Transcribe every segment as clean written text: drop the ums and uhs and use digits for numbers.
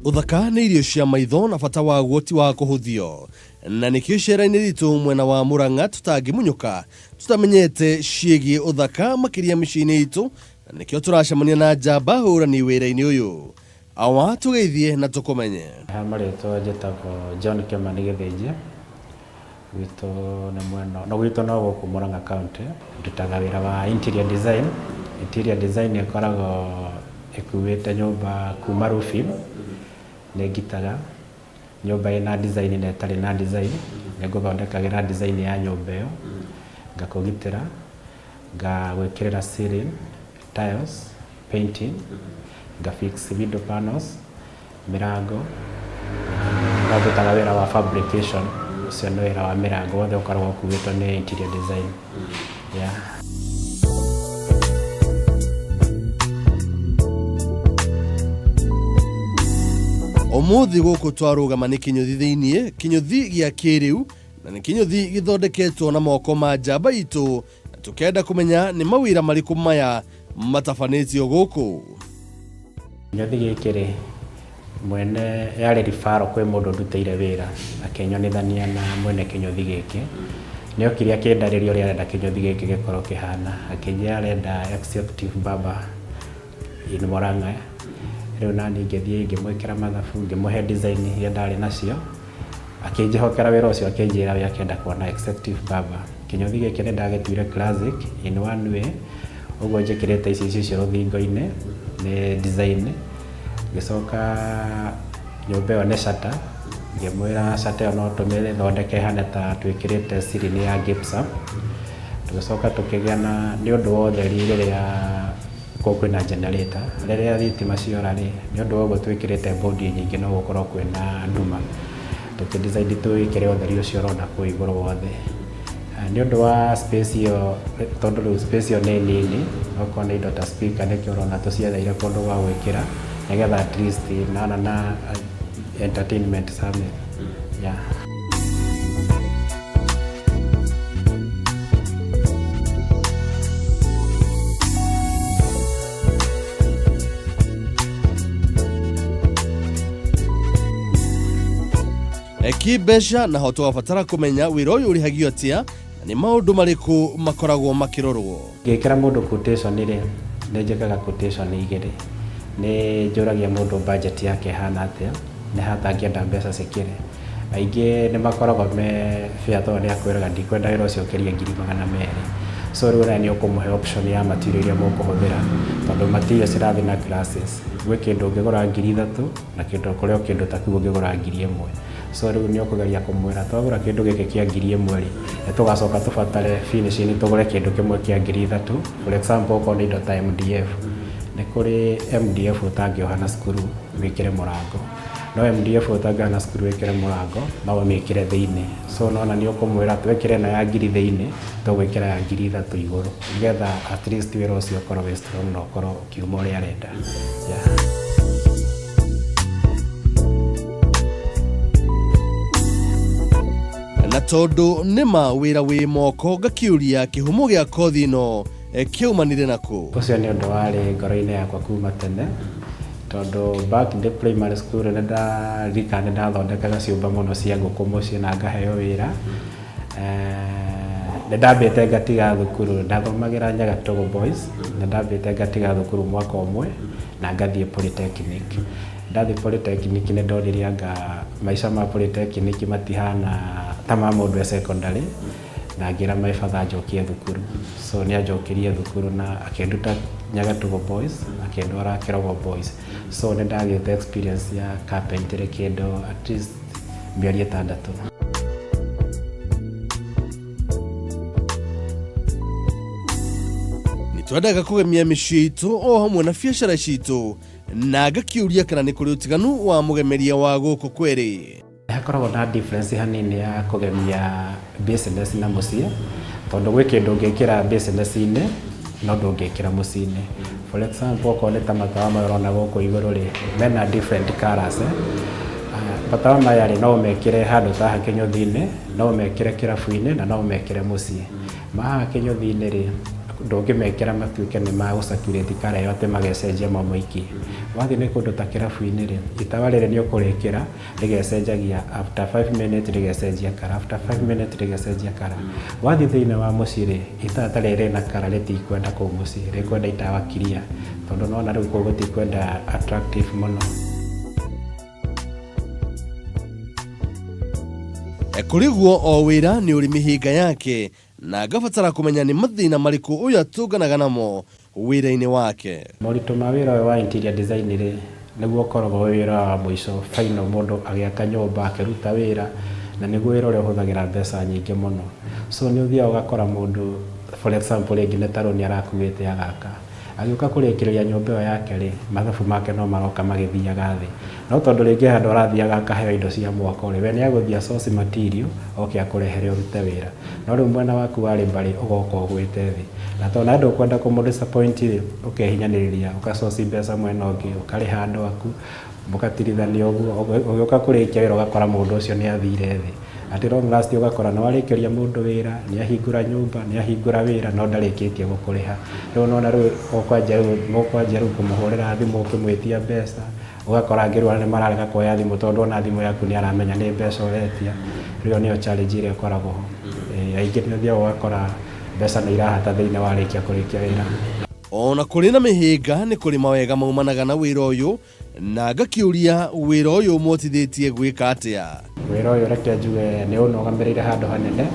Ũthaka nĩ irio cia maitho na bata waguo ti wa kũhũthio, na nĩkĩo icera-inĩ ritũ mwena wa Murang'a tũtangĩmunyũka tũtamenyete ciĩgiĩ ũthaka makĩria mĩciĩ-inĩ itũ, na nĩkĩo tũracemania na njamba hũrani wĩra-inĩ ũyũ. Awa tũgeithie na tũkũmenye. Ha marĩtwa njĩtagwo John Kĩmani Gĩthĩnji, gwitũ nĩ mwena, no gwitũ no gũkũ Murang'a County. Ndutaga wĩra wa interior design. Interior design ĩkoragwo ĩkuĩte nyũmba kuma roofing, nĩ ngitaga nyũmba ĩna design na ĩtarĩ na design, nĩ ngũthondekagĩra design ya nyũmba ĩyo, ngakũgitĩra, ngagwĩkĩrĩra ceiling, tiles, painting, nga fix window panels, mĩrango, na ndutaga wĩra wa fabrication, ũcio nĩ wĩra wa mĩrango wothe ũkoragwo ũkuĩtwo nĩ interior design. Yeah. Ũmũthĩ gũkũ twarũgama nĩ kĩnyũthi thĩiniĩ, kĩnyũthi gĩa kĩrĩu, na nĩ kĩnyũthi gĩthondeketwo na moko ma njamba itũ, na tũkenda kũmenya nĩ mawĩra marĩkũ maya matabanĩtio gũkũ. Kĩnyũthi gĩkĩ rĩ, mwene yarĩ referral kwĩ mũndũ ndutĩire wĩra, akĩnyonithania na mwene kĩnyũthi gĩkĩ. Nĩ okire akĩndarĩria ũrĩa arenda kĩnyũthi gĩkĩ gĩkorwo kĩhana, akĩnjĩra arenda executive barber in Murang'a. Rĩu nani ngĩthiĩ ngĩmwĩkĩra mathabu, ngĩmũhe design iria ndarĩ nacio, akĩnjĩhokera wĩra ũcio akĩnjĩra we akĩenda kuona executive barber. Kĩnyũthi gĩkĩ nĩ ndagĩtuire classic in one way, ũguo njĩkĩrĩte ici icicio rũthingo-inĩ nĩ design. Ngĩcoka nyũmba ĩyo nĩ shutter, ngĩmwĩra shutter ĩyo no tũmĩthondeke ĩhane ta twĩkĩrĩte ceiling ya gypsum. Tũgĩcoka tũkĩgĩa na nĩ ũndũ wa ũtheri rĩrĩa kũu kwĩna generator, rĩrĩa thitima ciora rĩ, nĩ ũndũ wa ũguo twĩkĩrĩte board nyingĩ no gũkorwo kwĩna nduma. Tũkĩ decide twĩkĩre ũtheri ũcio ũrona kũu igũrũ wothe. Nĩ ũndũ wa space ĩyo, tondũ rĩu space ĩyo nĩ nini, okorwo nĩ indo ta speaker nĩkĩo ũrona tũcietheire kũndũ gwa gwĩkĩra, nĩgetha at least nona na entertainment service. Yeah. Kĩmbeca naho twabatara kũmenya wĩra ũyũ ũrĩhagio atĩa na nĩ maũndũ marĩkũ makoragwo makĩrorwo. Ngĩkĩra mũndũ quotation rĩ, nĩ njĩkaga quotation igĩrĩ. Nĩ njũragia mũndũ budget yake ĩhana atĩa, nĩ ha atangĩenda mbeca cikĩre. Aingĩ nĩ makoragwo me fair tondũ nĩ akwĩraga ndikwenda wĩra ũcio ũkĩrie 200,000. So rĩu we nĩ ũkũmũhe option ya material iria mũkũhũthĩra, tondũ material cirathiĩ na classes. Gwĩ kĩndũ ũngĩgũra 3,000 na kĩndũ kũrĩ o kĩndũ ta kĩu ũngĩgũra 1,000. So rĩu nĩ ũkũgeria kũmwĩra twagũra kĩndũ gĩkĩ kĩa 1,000 rĩ, nĩ tũgacoka tũbatare finishing tũgũre kĩndũ kĩmwe kĩa 3,000. For example, okorwo nĩ indo ta MDF, nĩ kũrĩ MDF ũtangĩoha na screw wĩkĩre mũrango. No MDF ũtangĩoha na screw wĩkĩre mũrango, no ũmĩkĩre thĩinĩ. So nona nĩ ũkũmwĩra twĩkĩre ĩno ya ngiri thĩinĩ, tũgwĩkĩra ya 3,000 igũrũ. Nĩgetha at least wĩra ũcio ũkorwo wĩ strong na ũkorwo ũkiuma ũrĩa arenda. Yeah. Na tondũ nĩma wĩra wĩ moko, ngakĩũria kĩhumo gĩa kothi ĩno kĩaumanire nakũ? Ũcio nĩ ũndũ warĩ ngoro-inĩ yakwa kuma tene, tondũ back in the primary school nĩ ndaririkana nĩ ndathondekaga ciũmba mũno cia ngũkũ mũciĩ na ngaheo wĩra. Nĩ ndambĩte ngatiga thukuru, ndathomagĩra Nyagatogo Boys, nĩ ndambĩte ngatiga thukuru mwaka ũmwe na ngathiĩ polytechnic. Ndathiĩ polytechnic nĩ ndonire anga maica ma polytechnic matihana ta ma mũndũ e secondary, na ngĩra my father anjokie thukuru. So nĩ anjokirie thukuru na akĩnduta Nyagatogo Boys, akĩndwara Kĩrogo Boys. So nĩ ndagĩte experience ya carpentry kĩndũ at least mĩeri 6. Nĩ twendaga kũgemia mĩciĩ itũ o hamwe na biacara citũ, na ngakĩũria kana nĩ kũrĩ ũtiganu wa mũgemeria wa gũkũ kwerĩ. Hakoragwo na difference hanini ya kũgemia business na mũciĩ, tondũ gwĩ kĩndũ ũngĩkĩra business-inĩ no ndũngĩkĩra mũciĩ-inĩ. For example, okorwo nĩ ta matawa maya ũrona gũkũ igũrũ rĩ, mena different colours. Matawa maya rĩ, no ũmekĩre handũ ta haha kĩnyũthi-inĩ, no ũmekĩre kĩrabu-inĩ na no ũmekĩre mũciĩ. Ma haha kĩnyũthi-inĩ rĩ, Ndũngĩmekĩra matuĩke nĩ ma gũ-circulate colour ĩyo atĩ magecenjia mo moiki. Wathiĩ nĩ kũndũ ta kĩrabu-inĩ rĩ, itawa rĩrĩ nĩ ũkũrĩkĩra rĩgecenjagia after 5 minutes, rĩgecenjia colour after 5 minutes, rĩgecenjia colour. Wathiĩ thĩinĩ wa mũciĩ rĩ, itawa ta rĩrĩ rĩna colour rĩtikwenda kũu mũciĩ, rĩkwenda itawa clear, tondũ nĩwona rĩu kũu gũtikwenda attractive mũno. Kũrĩ guo o wĩra nĩ ũrĩ mĩhĩnga yake na ngabatara kũmenya nĩ mathĩna marĩkũ ũyũ atũnganaga namo wĩra-inĩ wake. Moritũ ma wĩra ũyũ wa interior design rĩ, nĩguo ũkoragwo wĩ wĩra wa mũico final, mũndũ agĩaka nyũmba akĩruta wĩra, na nĩguo wĩra ũrĩa ũhũthagĩra mbeca nyingĩ mũno. So nĩ ũthiaga ũgakora mũndũ, for example, rĩngĩ nĩ ta rũni arakuĩte agaka, agĩũka kũrĩkĩrĩria nyũmba ĩyo yake rĩ, mathabu make no maroka magĩthiaga thĩ, no tondũ rĩngĩ handũ arathiaga akaheo indo cia mwako rĩ, we nĩ agũthiĩ source material oke akũrehere ũrute wĩra, no rĩu mwena waku wa labour rĩ, ũgoka ũgwĩte thĩ, na tondũ nawe ndũkwenda kũmũ disappoint rĩ, ũkehinyanĩrĩria, ũga source mbeca mwena ũngĩ, ũkarĩha andũ aku, mũgatirithania ũguo, ũgĩũka kũrĩkia wĩra ũgakora mũndũ ũcio nĩ athire thĩ. Atĩ long last ũgakora nĩ warĩkĩria mũndũ wĩra, nĩ ahingũra nyũmba, nĩ ahingũra wĩra, no ndarĩkĩtie gũkũrĩha. Rĩu nĩwona rĩu ũkwanjia rĩu mũkwanjia rĩu kũmũhũrĩra thimũ ũkĩmwĩtia mbeca, ũgakora angĩ rĩu nĩ mararega kuoya thimũ tondũ ona thimũ yaku nĩ aramenya nĩ mbeca ũretia. Rĩu ĩyo nĩyo challenge ĩrĩa ĩkoragwo ho. Aingĩ nĩ ũthiaga ũgakora mbeca nĩ irahata thĩinĩ warĩkia kũrĩkia wĩra. Ona kũrĩ na mĩhĩnga, nĩ kũrĩ mawega maumanaga na wĩra ũyũ, na ngakĩũria wĩra ũyũ ũmũhotithĩtie gwĩka atĩa. Wĩra ũyũ, reke njuge, nĩ ũnũgamĩrĩire handũ hanene,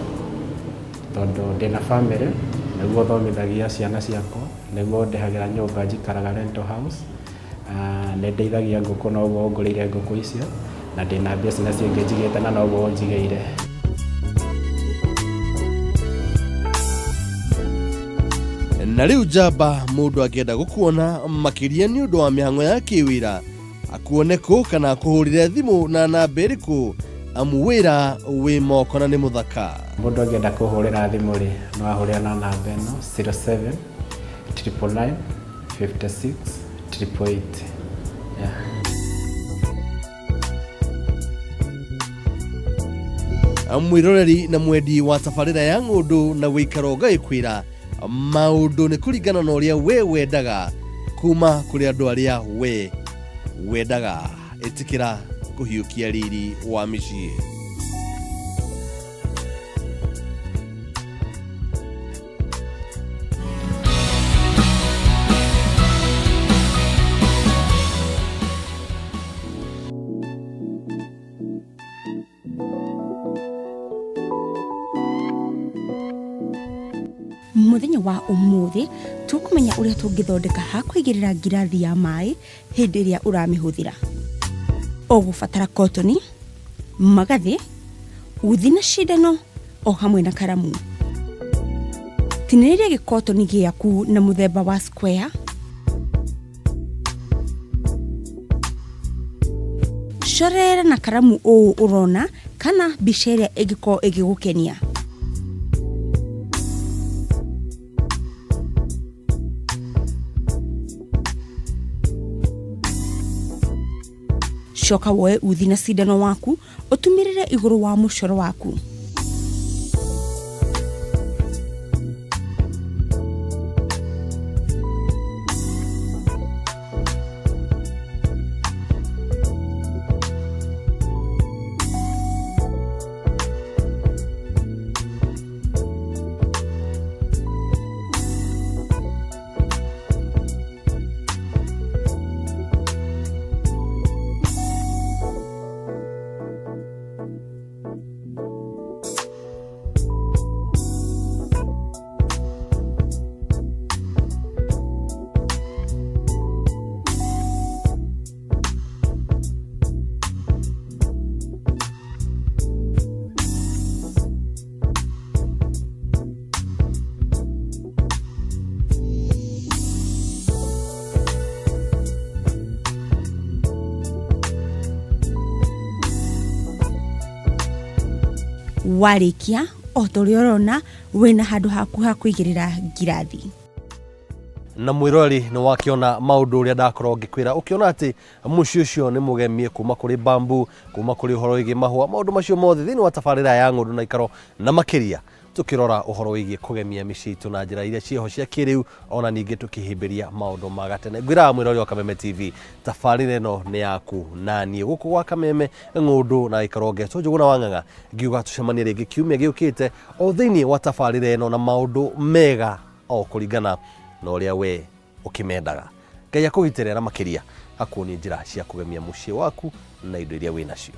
tondũ ndĩna family, nĩguo thomithagia ciana ciakwa, nĩguo ndĩhagĩra nyũmba, njikaraga rental house. Nĩ ndeithagia ngũkũ, noguo ũngũrĩire ngũkũ icio, na ndĩna business ĩngĩ njigĩte na noguo ũnjigĩire. Na rĩu njamba, mũndũ angĩenda gũkuona makĩria nĩ ũndũ wa mĩhang'o ya kĩwĩra, akuone kũ kana akũhũrĩre thimũ na namba ĩrĩkũ, amu wĩra wĩ moko na nĩ mũthaka? Mũndũ angĩenda kũhũrĩra thimũ rĩ, no ahũrĩre na namba ĩno, 07 999 56 888, yeah. Mwĩroreri na mwendi wa tabarĩra ya Ng'ũndũ na Wĩikaro, ngagĩkwĩra maũndũ nĩ kũringana na ũrĩa we wendaga kuma kũrĩ andũ arĩa we wendaga. Ĩtĩkĩra kũhiũkia riri wa mĩciĩ. Mũthenya wa ũmũthĩ tũkũmenya ũrĩa tũngĩthondeka ha kũigĩrĩra ngirathi ya maĩ hĩndĩ ĩrĩa ũramĩhũthĩra. Ũgũbatara kotoni, magathĩ, uthi na cindano o hamwe na karamu. Tinĩrĩria gĩkotoni gĩaku na mũthemba wa square. Corera na karamu ũũ ũrona kana mbica ĩrĩa ĩngĩkorwo ĩgĩgũkenia. Coka woe uthi na cindano waku, ũtumĩrĩre igũrũ wa mũcoro waku. Warĩkia, o ta ũrĩa ũrona, wĩna handũ haku ha kũigĩrĩra ngirathi. Na mwĩroreri, nĩ wakĩona maũndũ ũrĩa ndakorwo ngĩkwĩra, ũkĩona atĩ mũciĩ ũcio nĩ mũgemie kuma kũrĩ bambu, kuma kũrĩ ũhoro wĩgiĩ mahũa, maũndũ macio mothe thĩinĩ wa tabarĩra ya Ng'ũndũ na Ikaro, na makĩria. Tũkĩrora ũhoro wĩgiĩ kũgemia mĩciĩ itũ na njĩra iria ciĩho cia kĩrĩu, ona ningĩ tũkĩhĩmbĩria maũndũ ma gatene. Ngwĩraga mwĩrori wa Kameme TV, tabarĩra ĩno nĩ yaku na niĩ gũkũ gwa Kameme ng'ũndũ na gĩkorwo ngetwo Njũgũna wa Ng'ang'a, ngiuga tũcemanie rĩngĩ kiumia gĩũkĩte o thĩinĩ wa tabarĩra ĩno na maũndũ mega o kũringana na ũrĩa we ũkĩmendaga. Ngai akũgitĩre na makĩria akuonie njĩra cia kũgemia mũciĩ waku na indo iria wĩ nacio.